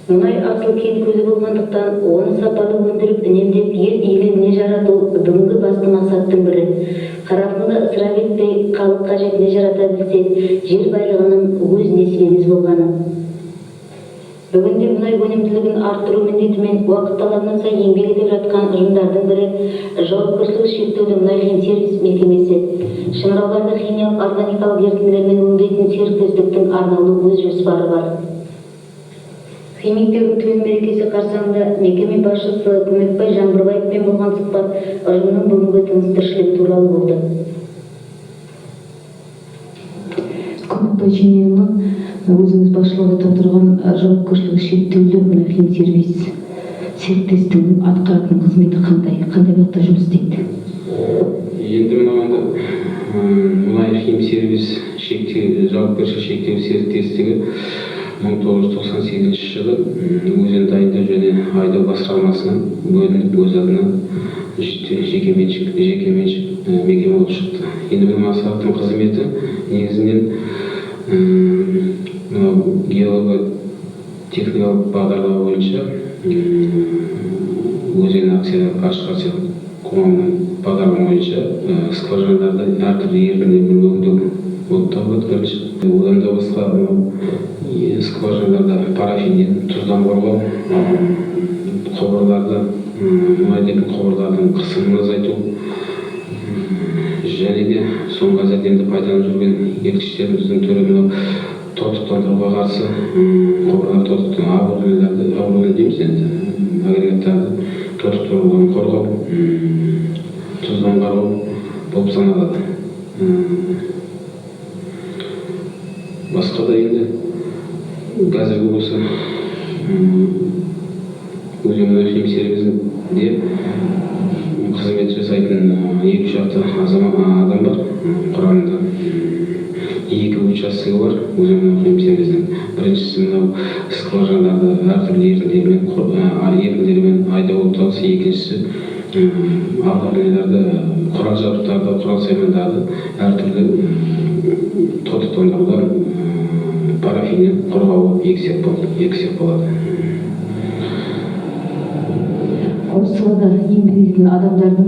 Мұнай асыл кен көзі болғандықтан, оны сапалы өндіріп, үнемдеп, ел игілігіне жарату бүгінгі басты мақсаттың бірі. Қара алтынды ысырап етпей, халық қажетіне жарата білсек, жер байлығының өз несібеміз болғаны. Бүгінде мұнай өнімділігін арттыру міндетімен уақыт талабына сай еңбек етіп жатқан ұжымдардың бірі жауапкершілігі шектеулі «Мұнайхимсервис» мекемесі. Шыңырауларды химиялық, органикалық ерітінділермен өңдейтін серіктестіктің арнаулы өз жоспары бар. Химиктердің төл мерекесі қарсаңында мекеме басшысы Көмекбай Жаңбырбаевпен болған сұхбат ұжымның бүгінгі тыныс тіршілігі туралы болды. Көмекбай Шененұлы, өзіңіз басшылық етіп отырған жауапкершілігі шектеулі «Мұнайхимсервис» серіктестігінің атқаратын қызметі қандай, қандай бағытта жұмыс істейді? Енді мынау енді «Мұнайхимсервис» жауапкершілігі шектеулі серіктестігі 1998 жылы өзен дайындау және айдау басқармасынан бөлініп, өз алдына жекеменшік мекеме болып шықты. Енді бұның атқаратын қызметі негізінен мынау геолого техникалық бағдарлама бойынша, Өзен акция ашық акция қоғамының бағдарлама бойынша скважиналарды әртүрлі ерітінділермен өңдеу болып табылады бірінші. Одан да басқа мынау скважиналарда парафиннен, тұздан қорғау, құбырларды, мұнай дейтін құбырлардың қысымын азайту, және де соңғы әзірде енді пайдаланып жүрген еріткіштеріміздің түрі мынау тотықтандыруға қарсы, құбырлар тотықтан, оборудование дейміз енді, агрегаттарды тотықтырудан қорғау, тұздан қорғау болып саналады. Басқа да енді қазіргі осы Өзен мұнайхимсервисінде қызмет жасайтын 2 шақты адам бар құрамында. Екі учаскесі бар Өзен мұнайхимсервисінің. Біріншісі мынау скважиналарды әртүрлі ерітінділермен айдау болып табылса, екіншісі оборудованиелерді, құрал жабдықтарды, құрал саймандарды әртүрлі тотықтандырудан, парафиннен қорғау, екі цех болады. Осы салада еңбек ететін адамдардың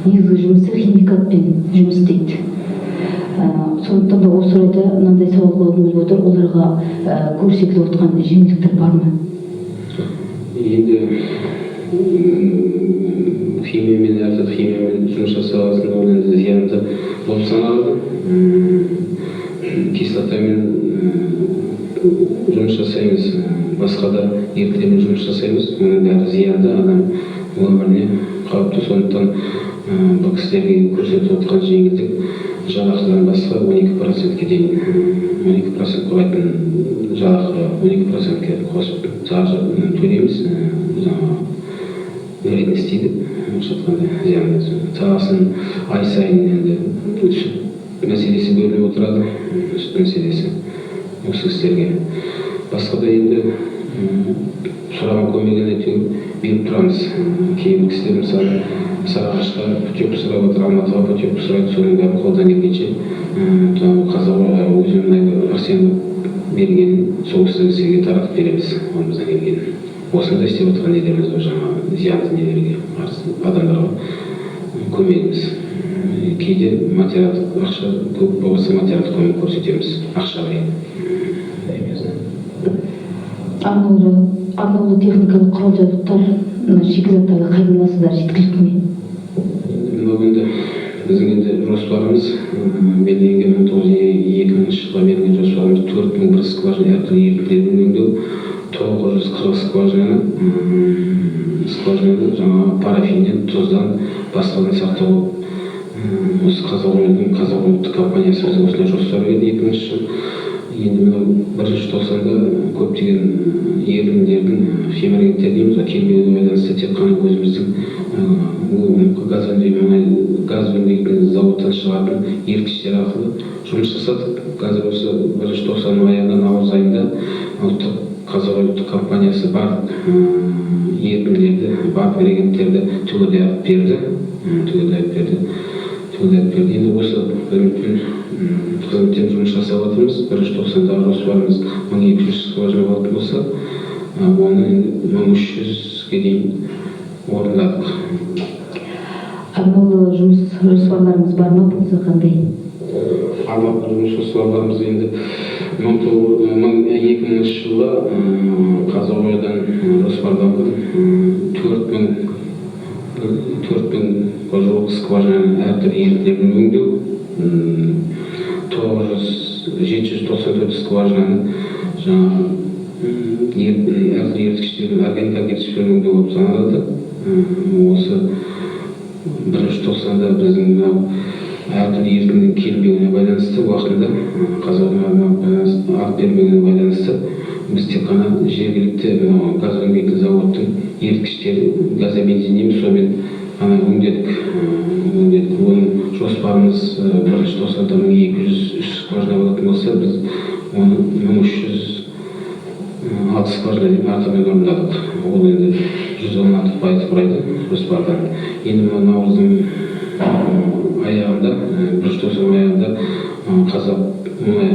негізгі жұмысы химикатпен жұмыс істейді. Сондықтан да осы орайда мынандай сауал қойғым келіп отыр: оларға көрсетіліп отқан жеңілдіктер бар ма? Енді химиямен, әртүрлі химиямен жұмыс жасаған ол енді зиянды болып саналады. Кислотамен жұмыс жасаймыз, басқа да ерітінділермен жұмыс жасаймыз, оның бәрі зиянды, адам өміріне қауіпті. Сондықтан бұл кісілерге көрсетіп отқан жеңілдік жалақыдан басқа 12%-ке дейін, 12% құрайтын жалақы, 12%-ке қосып тағы төлейміз. Жаңағы вредность дейді орысша айтқанда, зиянды. Тағысын ай сайын енді сүт мәселесі бөлініп отырады, сүт мәселесі осы кісілерге. Басқа да енді сұраған көмегін әйтеуір беріп тұрамыз. Кейбір кісілер, мысалы, Сарыағашқа путевка сұрап жатыр, Алматыға путевка сұрайды, соның бәрін қолдан келгенше Қазақ Өзен мұнай акционерлік бергенін сол кісілерге таратып береміз қолымыздан келгенін. Осындай істеп отырған нелеріміз бар, жаңағы зиянды нелерге қарсы адамдарға көмегіміз. Кейде материалдық ақша көп болса, материалдық көмек көрсетеміз ақшалай. Арнаулы техникалық құрал жабдықтар, мына шикізаттарды қайдан аласыздар, жеткілікті ме? Енді мынау енді біздің енді жоспарымыз, белгіленген 2000 жылға берілген жоспарымыз 4001 скважина әртүрлі ерітінділермен өңдеу, 940 скважинаны жаңағы парафиннен, тұздан, басқадан сақтау. Осы Қазақ ұлттық компаниясы бізге осындай жоспар берді 2000 жыл. Енді мынау бірінші тоқсанда көптеген ерітінділердің, химреагенттер дейміз ғой, келмеуіне байланысты тек қана өзіміздің газ өңдейтін, мұнай газ өңдейтін зауыттан шығатын еріткіштер арқылы жұмыс жасадық. Қазір осы бірінші тоқсанның аяғында, наурыз айында ұлттық Қазақ ұлттық компаниясы барлық ерітінділерді, барлық реагенттерді түгелдей алып берді, түгелдей алып берді, түгелдей алып берді. Енді осы қызметпен жұмыс жасап жатырмыз. Бірінші тоқсандағы жоспарымыз 1200 скважина болатын болса Оны енді 1300-ге дейін орындадық. Арнаулы жұмыс жоспарларыңыз бар ма, болса қандай? Арнаулы жұмыс жоспарларымыз енді 2000 жылы Қазақ-Ойдан жоспарланған 4000-ға жуық скважинаны әртүрлі ерітінділермен өңдеу, 794 скважинаны жаңағы әртүрлі еріткіштермен, органикалық еріткіштермен өңдеу болып саналады. Осы бірінші тоқсанда біздің мынау әртүрлі ерітіндінің келмеуіне байланысты, уақытында Қазақ байланысты алып бермеуіне байланысты біз тек қана жергілікті мынау газ өңдейтін заводтың еріткіштері, газобензин дейміз, сонымен ғана өңдедік. Оның жоспарымыз бірінші тоқсанда 1203 скважина болатын болса, біз оны 1306 скважина дейін артығымен орындадық. Ол енді 116% құрайды жоспардан. Енді мына наурыздың аяғында, бірінші тоқсан аяғында Қазақ мұнай,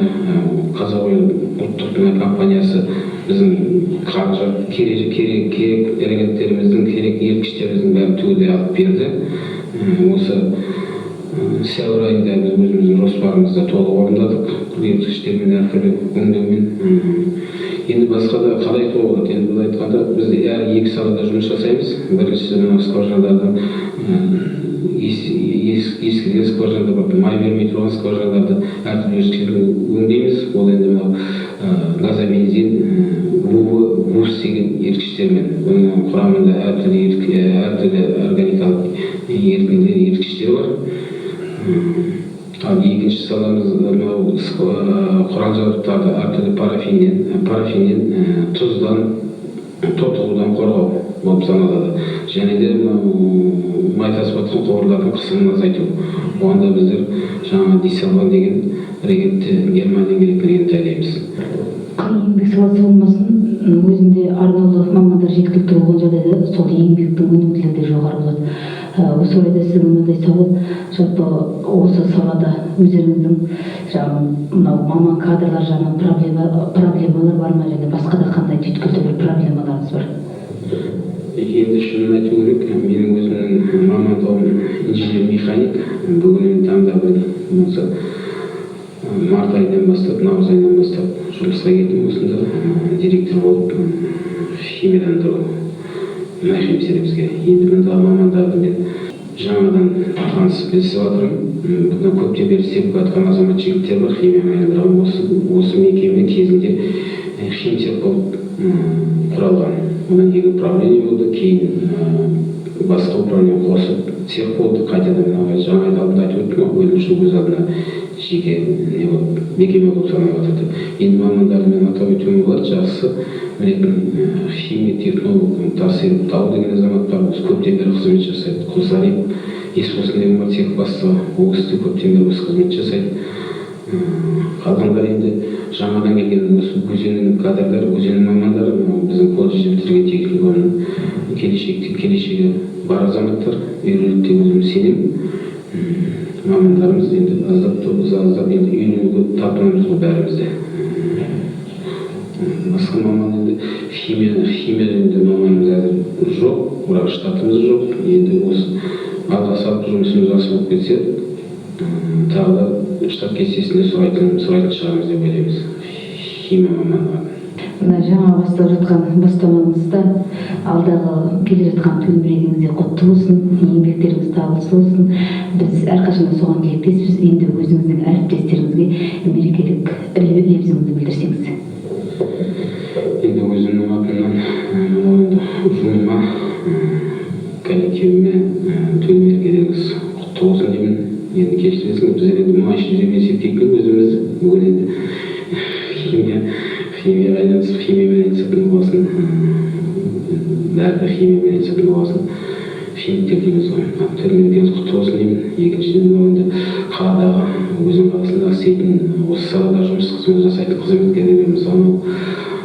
Қазақ Ойл ұлттық мұнай компаниясы біздің қаражат керек реагенттеріміздің, керек еріткіштеріміздің бәрін түгелдей алып берді. Осы сәуір айында біз өзіміздің жоспарымызды толық орындадық еріткіштермен, әртүрлі өңдеумен. Енді басқа да қалай айтуға болады? Енді былай айтқанда, біз әр екі салада жұмыс жасаймыз. Біріншісі мынау скважиналардан, ескірген скважиналар бар, май бермей тұрған скважиналарды әртүрлі еріткіштермен өңдейміз. Ол енді мынау газобензин, ВУВ, ВУС деген еріткіштермен. Оның құрамында әртүрлі органикалық ерітінділер, еріткіштер бар. Ал екінші саламыз мынау құрал жабдықтарды әртүрлі парафиннен, тұздан, тотығудан қорғау болып саналады. Және де мынау май тасып жатқан құбырлардың қысымын азайту. Оған да біздер жаңа дисалван деген реагентті, Германиядан келетін реагентті айдаймыз. Қай еңбек саласы болмасын, өзінде арнаулы мамандар жеткілікті болған жағдайда сол еңбектің өнімділігі де жоғары болады. Осы орайда сіздің мынандай сауал: жалпы осы салада өздеріңіздің жаңағы мынау маман кадрлар жағынан проблемалар бар ма және басқа да қандай түйткілді бір проблемаларыңыз бар? Енді шынын айту керек, менің өзімнің мамандығым инженер-механик. Бүгінгі таңда бір болса март айынан бастап, наурыз айынан бастап жұмысқа келдім осында директор болып, химияландыру мұнайхимсервиске. Енді мұндағы мамандарды мен жаңадан танысып, білісіп жатырмын. Бұдан көптен бері істеп жатқан азамат жігіттер бар, химиямен айналдырған. Осы мекеме кезінде химцех болып құралған. Одан кейін управление болды, кейін басқа управление қосып цех болды. Қайтадан мынау жаңа алдында айтып өттім ғой, бөлімше өз алдына жеке не болып, мекеме болып саналып жатыр деп. Енді мамандарды мен атап өтуім болады. Жақсы білетін химия технолог Тасыров Тау деген азамат бар, осы көптен бері қызмет жасайды. Құлсариев Есболсын деген бар, цех бастығы, ол кісі де көптен бері осы қызмет жасайды. Қалғандары енді жаңадан келген осы өзеннің кадрлары, өзеннің мамандары, мынау біздің колледжді бітірген, техникумның келешекте келешегі бар азаматтар, үйренеді деп өзім сенемін. Мамандарымыз енді аздап та болса, аздап енді үйренуге талпынамыз ғой бәріміз де. Басқа маман енді химия жөнінде маманымыз әзір жоқ, бірақ штатымыз жоқ. Енді осы алға салып жұмысымыз жақсы болып кетсе, тағы да штат кестесінде сұрайтын шығармыз деп ойлаймыз химия мамандығын. Мына жаңа бастап жатқан бастамаңызда алдағы келе жатқан төл мерекеңіз де құтты болсын, еңбектеріңіз табысты болсын. Біз әрқашан да соған тілектеспіз. Енді өзіңіздің әріптестеріңізге мерекелік лебізіңізді білдірсеңіз. Енді өзімнің атымнан мынау енді ұжымыма, коллективіме төл мерекелеріңіз құтты болсын деймін. Енді кешіресің, біздер енді мұнайшы деп есептейтін өзімізді. Бүгін енді химияға айналысып, химиямен айналысатын болғасын, бәрі де химиямен айналысатын болғасын, химиктер дейміз ғой. Төл мерекеңіз құтты болсын деймін. Екіншіден, мынау енді қаладағы, өзен қаласында істейтін, осы салада жұмыс, қызмет жасайтын қызметкерлерге, мысалы, мынау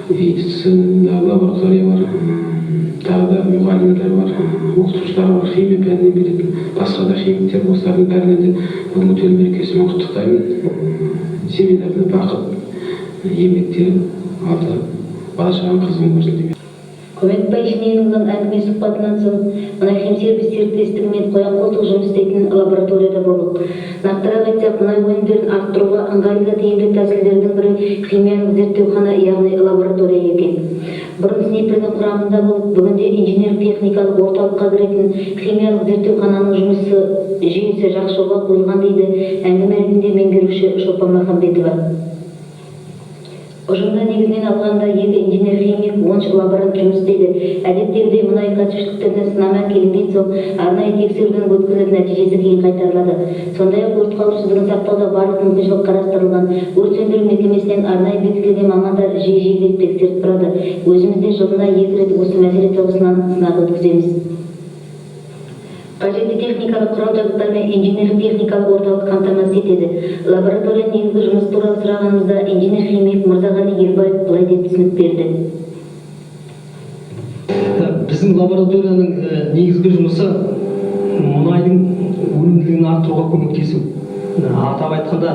ИТЦ лаборатория бар, тағы да мұғалімдер бар, оқытушылар бар, химия пәнінен беретін басқа да химиктер, осылардың бәріне де бүгінгі төл мерекесімен құттықтаймын. Семьяларына бақыт, еңбектері алда, бала шағаң қызығын көрсін деймін. Көмекбай Шыненұлының әңгіме сұхбатынан соң «Мұнайхимсервис» серіктестігімен қоян-қолтық жұмыс істейтін лабораторияда болдық. Нақтырақ айтсақ, мұнай өнімдерін арттыруға ыңғайлы да тиімді тәсілдердің бірі химиялық зерттеухана, яғни лаборатория екен. Бұрын СНиП-дің құрамында болып, бүгінде инженерлік-техникалық орталыққа кіретін химиялық зерттеухананың жұмысы жүйесі жақсы жолға қойылған, дейді әңгіме ретінде меңгеруші Шолпан Махамбетова. Ұжымда негізінен алғанда 2 инженер-химик, 13 лаборант жұмыс істейді. Әдеттегідей мұнай кәсіпшіліктеріне сынама әкелінген соң арнайы тексеруден өткізіліп, нәтижесі кейін қайтарылады. Сондай-ақ өрт қауіпсіздігін сақтауда барлық мүмкіншілік қарастырылған. Өрт сөндіру мекемесінен арнайы бекітілген мамандар жиі-жиі келіп тексеріп тұрады. Өзіміз де жылына 2 рет осы мәселе тұрғысынан сынақ өткіземіз. Қажетті техникалық құрал-жабдықтармен инженерлік-техникалық орталық қамтамасыз етеді. Лабораторияның негізгі жұмысы туралы сұрағанымызда инженер-химик Мырзағали Елбаев былай деп түсінік берді. Біздің лабораторияның негізгі жұмысы мұнайдың өнімділігін арттыруға көмектесу. Атап айтқанда,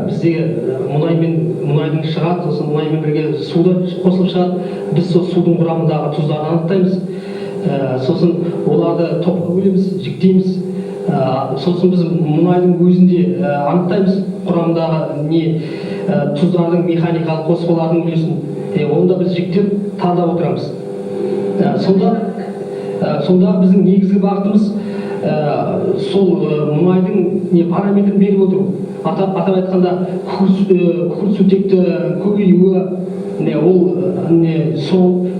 бізде мұнайдың шығады, сосын мұнаймен бірге су да қосылып шығады. Біз сол судың құрамындағы тұздарды анықтаймыз. Сосын оларды топқа бөлеміз, жіктейміз. Сосын біз мұнайдың өзінде анықтаймыз құрамындағы тұздардың механикалық қоспалардың үлесін. Оны да біз жіктеп талдап отырамыз. Сонда біздің негізгі бағытымыз сол мұнайдың параметрін беріп отыру. Атап айтқанда, күкірт сутекті көбеюі,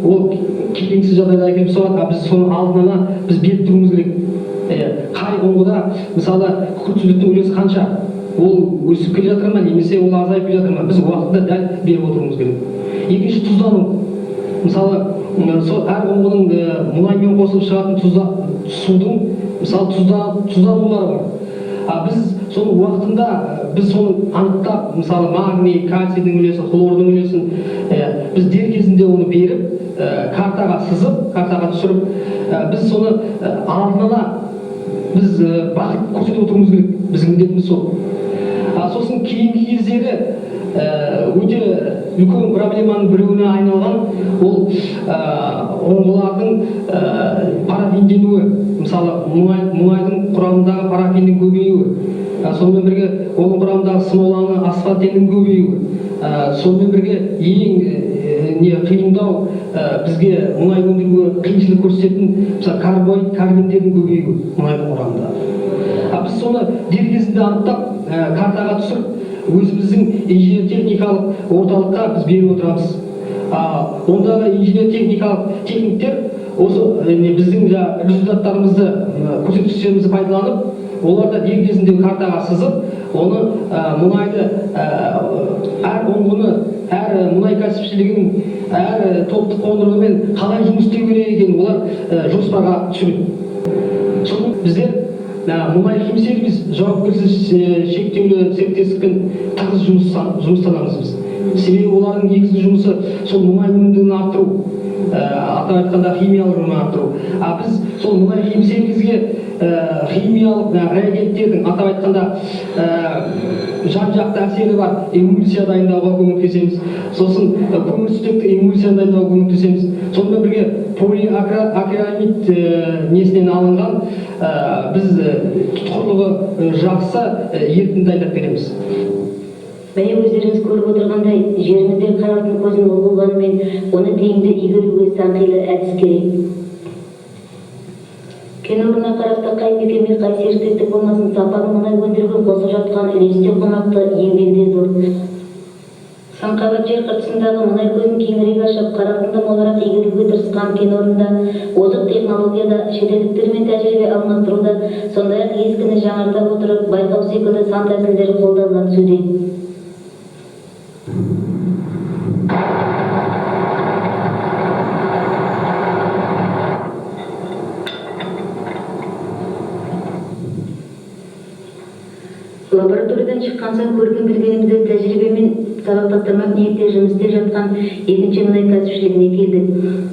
ол келеңсіз жағдайда әкеліп соғады, а біз соның алдын ала біз беріп тұруымыз керек. Қай ұңғыда, мысалы, күкірт сутектің үлесі қанша, ол өсіп келе жатыр ма, немесе ол азайып келе жатыр ма, біз уақытында дәл беріп отыруымыз керек. Екінші, тұздану. Мысалы, сол әр ұңғының мұнаймен қосылып шығатын судың, мысалы, тұзданулары бар. А біз соның уақытында, біз соны анықтап, мысалы, магний, кальцийдің үлесі, хлордың үлесін, біз дер кезінде оны беріп, картаға сызып, картаға түсіріп, біз соны алдын ала біз бағыт көрсетіп отыруымыз керек. Біздің міндетіміз сол. Сосын кейінгі кездері өте үлкен проблеманың біреуіне айналған ол ұңғылардың парафинденуі, мысалы, мұнайдың құрамындағы парафиннің көбеюі, сонымен бірге оның құрамындағы смоланы, асфальтеннің көбеюі, сонымен бірге ең қиындау, бізге мұнай өндіруге қиыншылық көрсететін, мысалы, карбоид, карбиндердің көбеюі мұнайдың құрамында. Біз соны дер кезінде анықтап, картаға түсіріп, өзіміздің инженер-техникалық орталыққа біз беріп отырамыз. Ондағы инженер-техникалық техниктер осы, біздің результаттарымызды, көрсеткіштерімізді пайдаланып, олар да дер кезінде картаға сызып, оны, мұнайды, әр ұңғыны, әр мұнай кәсіпшілігінің, әр топтық қондырғымен қалай жұмыс істеу керек екенін олар жоспарға түсіреді. Соны біздер мұнай химсервис жауапкершілігі шектеулі серіктестікпен тығыз жұмыстанамыз біз. Себебі олардың негізгі жұмысы сол мұнай өнімділігін арттыру, атап айтқанда химиялық өнімін арттыру. А біз сол мұнай химсервиске химиялық реагенттердің, атап айтқанда, жан-жақты әсері бар эмульсия дайындауға көмектесеміз. Сосын көмірсутекті эмульсия дайындауға көмектесеміз. Сонымен бірге полиакриламид несінен алынған, біз тұтқырлығы жақсы ерітінді дайындап береміз. Міне, өздеріңіз көріп отырғандай, жерімізде қара алтын көзі мол болғанымен, оны тиімді игеруге сан қилы әдіс керек. Кен орнына қарасты қай мекеме, қай серіктестік болмасын, сапалы мұнай өндіруге қосып жатқан үлесі де қомақты, еңбегі де зор. Сан қабат жер қыртысындағы мұнай көзін кеңірек ашып, қара алтынды молырақ игеруге тырысқан кен орнында озық технологияда, шетелдіктермен тәжірибе алмастыруда, сондай-ақ ескіні жаңарта отырып, байқау секілді сан тәсілдер қолданыла түсуде. Лабораториядан шыққан соң көрген білгенімізді тәжірибемен сабақтастырмақ ниетте жұмыс істеп жатқан екінші мұнай кәсіпшілігіне келдік.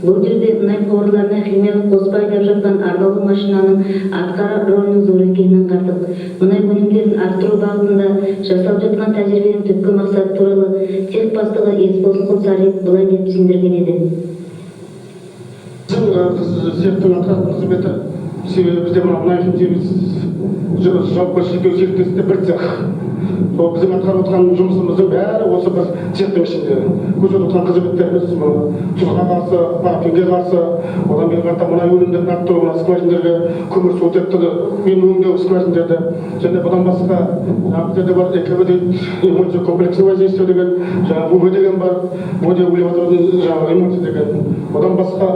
Бұл жерде мұнай құбырларына химиялық қоспа айдап жатқан арнаулы машинаның атқарар рөлінің зор екенін аңғардық. Мұнай өнімдерін арттыру бағытында жасалып жатқан тәжірибенің түпкі мақсаты туралы цех бастығы Есболсын Құлсариев былай деп түсіндірген еді. Біздің цехтың атқаратын қызметі, себебі бізде мына мұнай жауапкершілігі шектеулі серіктестікте бір цех. Сол біздің атқарып отырған жұмысымыздың бәрі осы бір цехтың ішінде. Көрсетіп отырған қызметтеріміз мына тұзға қарсы, парафинге қарсы, одан бері қарата мұнай өнімдерін арттыру, мына скважиндерге көмірсутекті мен өңдеу скважиндерді, және бұдан басқа жаңағы біздерде бар ЭКВ дейді, эмульсия комплексный воздействие деген, жаңағы УВ деген бар, воде углеводородный жаңағы эмульсия деген. Одан басқа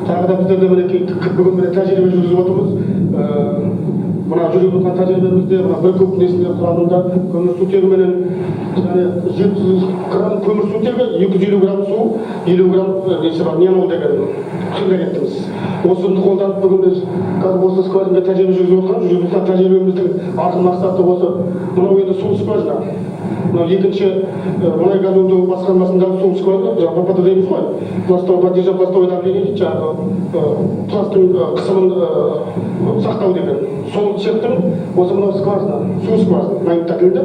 тағы да біздерде мінекей бүгін міне тәжірибе жүргізіп отырмыз. Мына жүргізіп отырған тәжірибемізде мына бір куб несінде құрамында көмірсутегіменен және 700 грамм көмірсутегі, 250 грамм су, 50 грамм несі бар, неонол деген химреагентіміз. Осыны қолданып бүгін біз қазір осы скважинаға тәжірибе жүргізіп отырған тәжірибеміздің арғы мақсаты осы. Мынау енді су скважина. Мынау екінші мұнай газ өңдеу басқармасындағы су скважина, жаңағы ППД дейміз ғой. Пластовый поддержание пластовое давление дейді, жаңағы пласттың қысымын сақтау деген. Сол цехтың осы мынау скважина, су скважина, магниттар тілінде.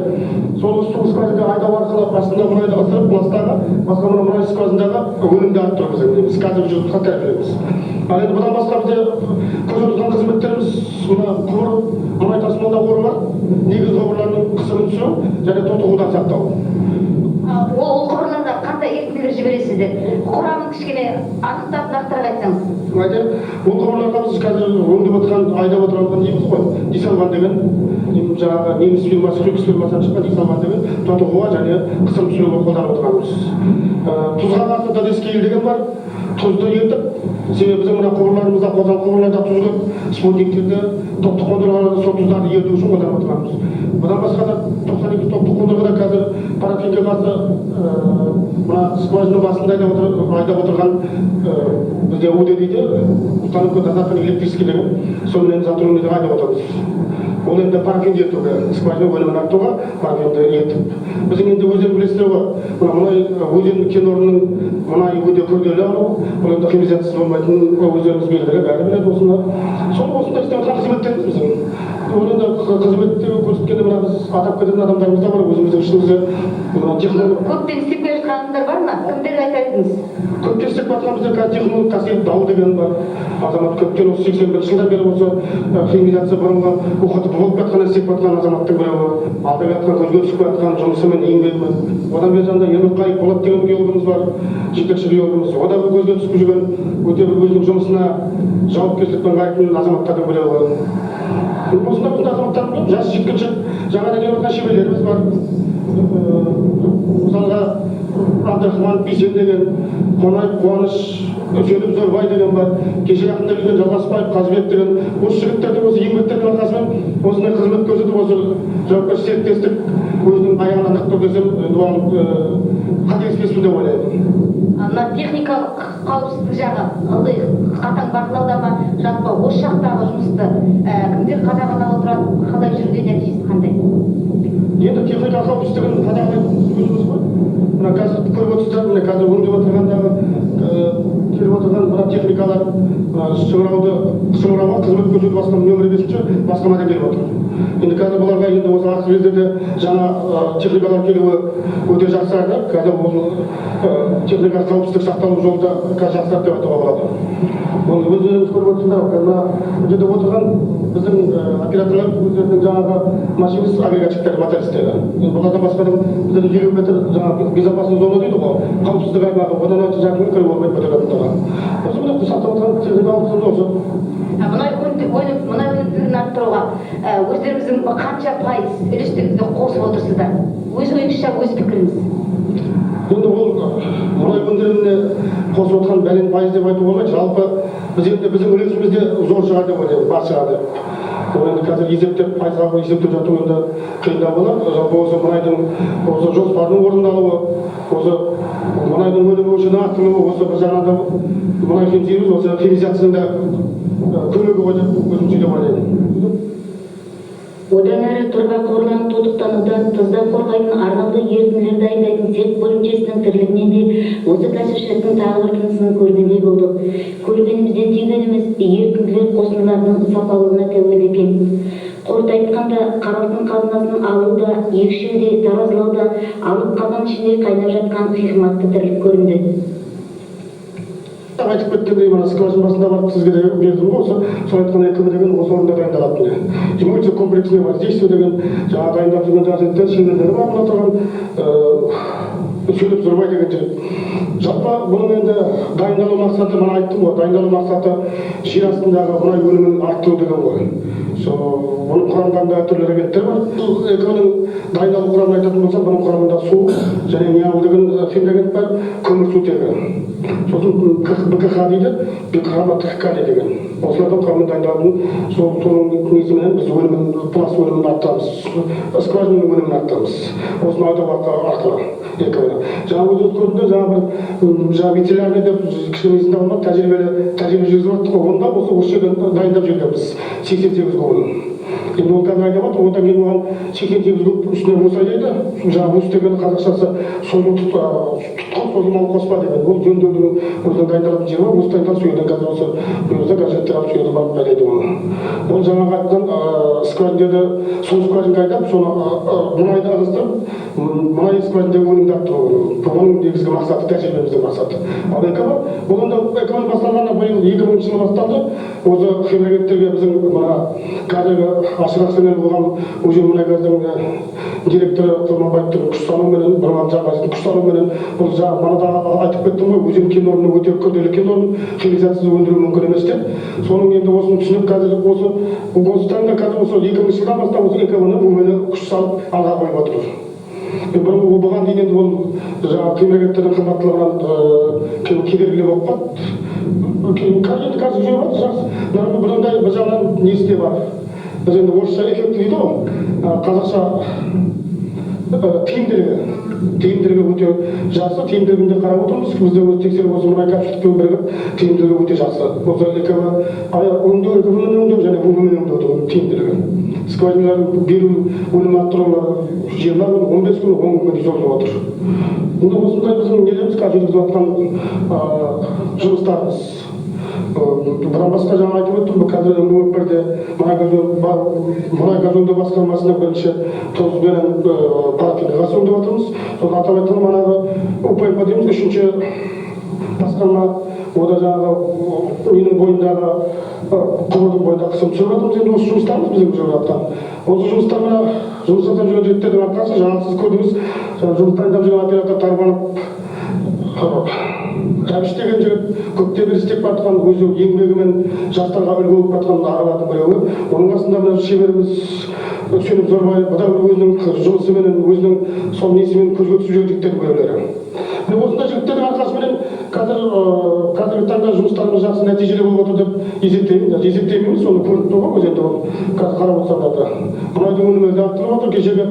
Сол су скважина айдау арқылы астында мұнайды ысырып, пласттағы, басқа мына мұнай скважинадағы өнімді арттыру біз қазір жүргізіп жатқан тәжірибеміз. Ал енді бұдан басқа бізде көрсетіп отырған қызметтеріміз мына құбыр, мұнай тасымалдау құбыры бар, негізгі құбырлардың қысымын түсіру және тотығудан сақтау. Ол құбырларда қандай ерітінділер жібересіздер? Құрамын кішкене анықтап, нақтырақ айтсаңыз. Айтайын, ол құбырларға біз қазір өңдеп отырған, айдап отырған неміз ғой, дисалван деген, жаңағы неміс фирмасы, Хюкс фирмасынан шыққан дисалван деген тотығуға және қысым түсіруге қолданып отырғанымыз. Тұзға қарсы дедескейл деген бар, тұзды ерітіп, себебі біздің мына құбырларымызда, қозғалған құбырларда тұз көп, спутниктерде, топтық қондырғыларда сол тұздарды еріту үшін қолданып отырғанымыз. Бұдан басқа да 92 топтық қондырғыда қазір парафинге қарсы мына скважинаның басында айдап отырған бізде УД дейді, установка дозатор электрический деген, сонымен затруднение айдап отырмыз. Ол енді парафинді ерітуге, скважина өнімін арттыруға парафинді ерітіп. Біздің енді өздеріңіз білесіздер ғой, мына мұнай өзен кен орнының мұнайы өте күрделі ауру, бұл енді химизациясыз болмайтын өздеріңіз белгілі, бәрі біледі осыны. Сол осындай істеп отырған қызметтеріміз біздің. Ол енді қызметті көрсеткенде мына біз атап кететін адамдарымыз да бар, өзіміздің ішімізде мына технолог. Көптен істеп келе жатқан адамдар бар ма? Кімдерді айтар едіңіз? Көптен істеп жатқан бізде қазір технолог Тасиев Дау деген бар. Азамат көптен осы 81 жылдан бері осы химизация бұрынғы УХТП болып жатқан істеп жатқан азаматтың біреуі. Алда жатқан көзге түсіп жатқан жұмысымен, еңбегімен. Одан бері жанында Ермекқалиев Болат деген геологымыз бар, жетекші геологымыз. О да бір көзге түсіп жүрген, өте бір өзінің жұмысына жауапкершілікпен қарайтын азаматтардың біреуі. Осындай осындай азаматтар көп, жас жеткіншек, жаңадан келіп жатқан шеберлеріміз бар. Мысалға Абдрахман Бейсен деген, Қонаев Қуаныш, Үсенов Зорбай деген бар, кеше жақында келген Жалғасбаев Қазыбек деген. Осы жігіттердің осы еңбектерінің арқасымен осындай қызмет көрсетіп, осы жауапкершілік серіктестік өзінің аяғына нық тұр десем, енді оған қателеспеспін деп ойлаймын. Мына техникалық қауіпсіздік жағы ылғи қатаң бақылауда ма? Жалпы осы жақтағы жұмысты кімдер қадағалап отырады, қалай жүруде, нәтижесі қандай? Енді техникалық қауіпсіздігін қадағалайтын өзіміз ғой. Мына қазір көріп отырсыздар, міне қазір өңдеп отырғандағы келіп отырған мына техникалар, мына шыңырауға қызмет көрсету басқарма нөмірі 5 басқармадан келіп отыр. Енді қазір бұларға енді осы ақырғы кездерде жаңа техникалар келуі өте жақсарды. Қазір ол техникалық қауіпсіздік сақталу жолында қазір жақсарды деп айтуға болады. Оны өздеріңіз көріп отырсыздар, мына жерде отырған біздің операторлар өздерінің жаңағы машинист агрегатчиктері, мотористтері. Енді бұлардан басқа да біздер 50 метр жаңағы безопасный зона дейді ғой, қауіпсіздік аймағы, одан өте жақын кіруге болмайды көтеретіндігі. Осы міне сақтап отырған техникалық қауіпсіздік осы. Мұнай мұнай өнімділігін арттыруға өздеріңіздің қанша пайыз үлестеріңізді қосып отырсыздар? Өз ойыңызша, өз пікіріңіз. Енді ол мұнай өндіріміне қосып отырған бәлен пайыз деп айтуға болмайды. Жалпы біз енді біздің үлесіміз де зор шығар деп ойлаймын, бар шығар деп. Ол енді қазір есептеп, пайызға есептеп жату енді қиындау болар. Жалпы осы мұнайдың осы жоспарының орындалуы, осы мұнайдың өнімі үшін арттырылуы, осы бір жағынан да мұнай химизируеміз, осы химизацияның да көмегі ғой деп өзімше деп ойлаймын. Одан әрі тұрба құбырларын тотықтанудан, тұздан қорғайтын арнаулы ерітінділер дайындайтын цех бөлімшесінің тірлігінен де осы кәсіпшіліктің тағы бір тынысын көргендей болдық. Көргенімізден түйгеніміз ерітінділер қосындыларының сапалылығына тәуелді екен. Қорыта айтқанда, қара алтын қазынасын алу да, екшеу де, таразылау да алып қазан ішінде қайнап жатқан хикматты тірлік көрінді. Айтып кеткендей, мына скважина басында барып сізге де бердім ғой, осы сол айтқан ЭКВ деген осы орында дайындалады. Міне, эмульсия комплексное воздействие деген жаңағы дайындап жүрген жаңағы жігіттер, шеберлері бар. Мына тұрған Сөйлеп Зұрбай деген жігіт. Жалпы бұның енді дайындалу мақсаты, мына айттым ғой, дайындалу мақсаты жер астындағы мұнай өнімін арттыру деген ғой. Сол бұның құрамында түрлі реагенттер бар. Бұл ЭКВ-ның дайындалу құрамын айтатын болсам, бұның құрамында су және ниабл деген химреагент бар, көмірсутегі, сосын БКХ дейді, бикарбонат калий деген. Осылардың құрамында дайындалатын. Сол соның несіменен біз өнімін, пласт өнімін арттырамыз, скважинаның өнімін арттырамыз осыны айдау арқылы ЭКВ-ны. Жаңа өзіңіз көрдіңдер, жаңа бір жаңа мицеллярный деп кішкене есімде қалмады, тәжірибелі тәжірибе жүргізіп жаттық қой. Онда осы жерден дайындап жібергенбіз 88 кубын. Енді ол қазір айдап жатыр. Одан кейін оған 88 куб үстіне ВУС айдайды. Жаңағы ВУС деген қазақшасы созыл, тұтқын созылмалы қоспа деген. Ол жөндеудің өзінің дайындалатын жері бар. ВУС дайындалып, сол жерден қазір осы бұйырса газеттер алып, сол жерден барып айдайды оны. Ол жаңағы айтқан скважиндерді сол скважинға айдап, соны мұнайды ығыстырып, мұнай скважиндегі өнімді арттыру оның негізгі мақсаты, тәжірибеміздің мақсаты. Ал ЭКВ бұл енді ЭКВ басталғаны биыл 2000 жылы басталды. Осы химреагенттерге біздің мына қазіргі ашық акционерлік қоғам Өзенмұнайгаздың директоры Құрманбаевтың күш салуыменен, Нұрлан Жанғазиевтің күш салуыменен. Бұл жаңа мана айтып кеттім ғой, Өзен кен орны өте күрделі кен орын, химизациясыз өндіру мүмкін емес деп. Соның енді осыны түсініп, қазір осы таңда, қазір осы 2000 жылдан бастап осы ЭКВ-ны, УВ-ны күш салып алға қойып отыр. Бұрын бұған дейін енді ол жаңағы химреагенттердің қымбаттылығынан кедергілі болып қалды. Қазір енді қазір жүріп жатыр жақсы. Бұрындай бір жағынан несі де бар. Біз енді орысша эффект дейді ғой, қазақша тиімділігі. Тиімділігі өте жақсы, тиімділігін де қарап отырмыз. Біз де өзі тексеріп, осы мұнай кәсіпшілікпен бірігіп, тиімділігі өте жақсы. Осы ЭКВ өңдеу, ЭКВ-мен өңдеу және ВВ-мен өңдеудің тиімділігі. Скважиналардың беру өнім арттыру 20 күн, 15 күн, 10 күнге дейін созылып отыр. Міне, осындай біздің нелеріміз, қазір жүргізіп жатқан жұмыстарымыз. Бұдан басқа жаңа айтып өттім, бұл қазір МБ бірде мұнай газ өңдеу басқармасында бірінші тұзбенен парафинге қарсы өңдеп жатырмыз. Сосын атап айтқанда, манағы УПМП дейміз, үшінші басқарма, ода жаңағы ненің бойындағы, құбырдың бойында қысым түсіріп жатырмыз. Енді осы жұмыстарымыз біздің жүріп жатқан. Осы жұмыстар мына жұмыс жасап жүрген жігіттердің арқасы. Жаңағы сіз көрдіңіз, жаңағы жұмыс дайындап жүрген оператор Тарбанов Әбіш деген жігіт көптен бері істеп жатқан, өзі еңбегімен жастарға үлгі болып жатқан ағалардың біреуі. Оның қасында мына шеберіміз Үсенов Зорбаев, бұл да өзінің жұмысыменен, өзінің сол несімен көзге түсіп жүрген жігіттердің біреулері. Міне, осындай жігіттердің арқасыменен қазір қазіргі таңда жұмыстарымыз жақсы нәтижелі болып отыр деп есептеймін. Есептеймін емес, соны көрініп тұр ғой өзі. Енді ол қазір қарап отырсаңдар да, мұнайдың өнімі де арттырылып отыр. Кешегі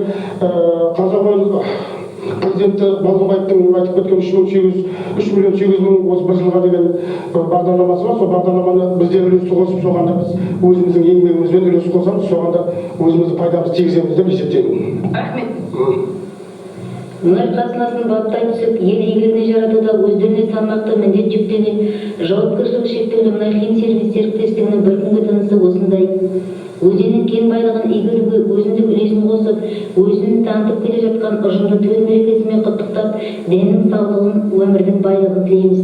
Қазақ Ойл президенті Балғынбаевтың айтып кеткен 3 миллион 800 мың осы бір жылға деген бір бағдарламасы бар. Сол бағдарламаны біз де үлес қосып, соған да біз өзіміздің еңбегімізбен үлес қосамыз, соған да өзіміздің пайдамызды тигіземіз деп есептеймін. Рахмет. Мұнай қазынасын баптай түсіп, ел игілігіне жаратуда өздеріне салмақты міндет жүктеген жауапкершілігі шектеулі Мұнайхим сервис серіктестігінің бір күнгі тынысы осындай. Өзеннің кен байлығын игеруге өзіндік үлесін қосып, өзін танытып келе жатқан ұжымды төл мерекесімен құттықтап, деннің саулығын, өмірдің байлығын тілейміз.